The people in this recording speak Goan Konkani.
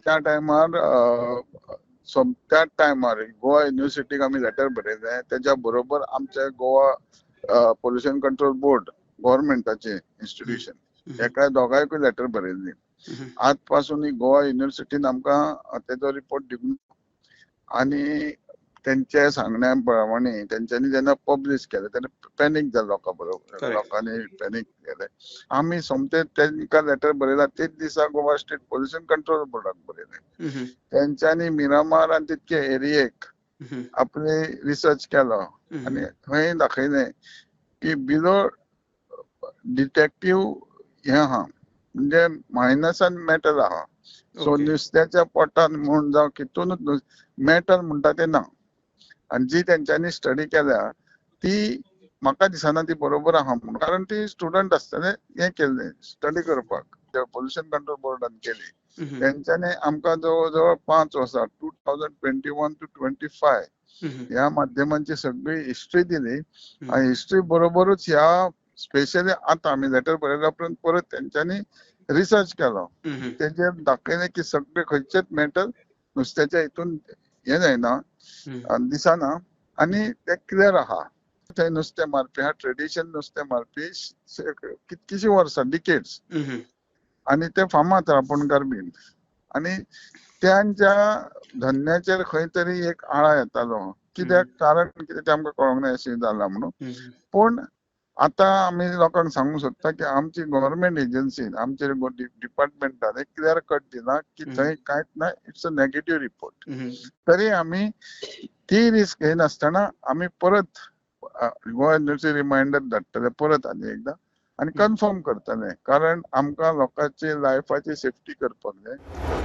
त्या टायमार त्या टायमार गोवा युनिव्हर्सिटीक आमी लेटर बरयलें. तेच्या बरोबर आमचे गोवा पोल्युशन कंट्रोल बोर्ड गव्हर्मेंटाचे इन्स्टिट्यूशन हेका दोगांयकूय लेटर बरयल्ली. आज पासून गोवा युनिव्हर्सिटीन आमकां तेजो रिपोर्ट दिवंक आनी तेंच्या सांगण्या प्रमाणे तेंच्यांनी जेन्ना पब्लिश केलें तेन्ना पॅनीक जालें लोकां बरोबर, लोकांनी पॅनीक केलें. आमी सोमते तेंकां लेटर बरयला तेच दिसा गोवा स्टेट पोल्युशन कंट्रोल बोर्डाक बरयलें. तेंच्यांनी मिरामार आनी तितके एरियेक आपले रिसर्च केलो आनी थंय दाखयलें की बिलो डिटेक्टीव हें आहा, म्हणजे मायनसान मेटल आहा. सो नुस्त्याच्या पोटान म्हूण जावं कितूनच मेटल म्हणटा तें ना. आनी जी तेंच्यांनी स्टडी केल्या ती म्हाका दिसना ती बरोबर आहा म्हणून, कारण ती स्टुडंट आसतले हें केल्लें स्टडी करपाक पोल्युशन कंट्रोल बोर्डान केली. तेंच्यांनी आमकां जवळ जवळ 5 वर्सां 2021 to 25 ह्या माध्यमांची सगळी हिस्ट्री दिली. आनी हिस्ट्री बरोबरूच ह्या स्पेशली आतां आमी लेटर बरयल्या उपरांत परत तेंच्यांनी रिसर्च केलो, तेजेर दाखयलें की सगळे खंयचेच मेटल नुस्त्याच्या हितून हें जायना, दिसना आनी तें क्लियर आहा. थंय नुस्तें मारपी हा ट्रेडिशन नुस्तें मारपी कितकीशीं वर्सां डिकेड्स आनी ते फामाद रांपोणकार बीन, आनी त्यांच्या धंद्याचेर खंय तरी एक आळा येतालो. कित्याक कारण कितें तें आमकां कळोंक ना अशें जालां म्हणून. पूण आतां आमी लोकांक सांगूंक सोदता की आमची गव्हर्मेंट एजन्सीन आमचे डिपार्टमेंटान एक क्लियर कट दिला की थंय कांयच ना, it's a negative report. तरी आमी ती रिस्क घेयनासतना आमी परत गोवा युनिव्हर्सिटी रिमायंडर धाडटले परत आनी एकदां आनी कन्फर्म करतले, कारण आमकां लोकांची लायफाची सेफ्टी करपाक जाय.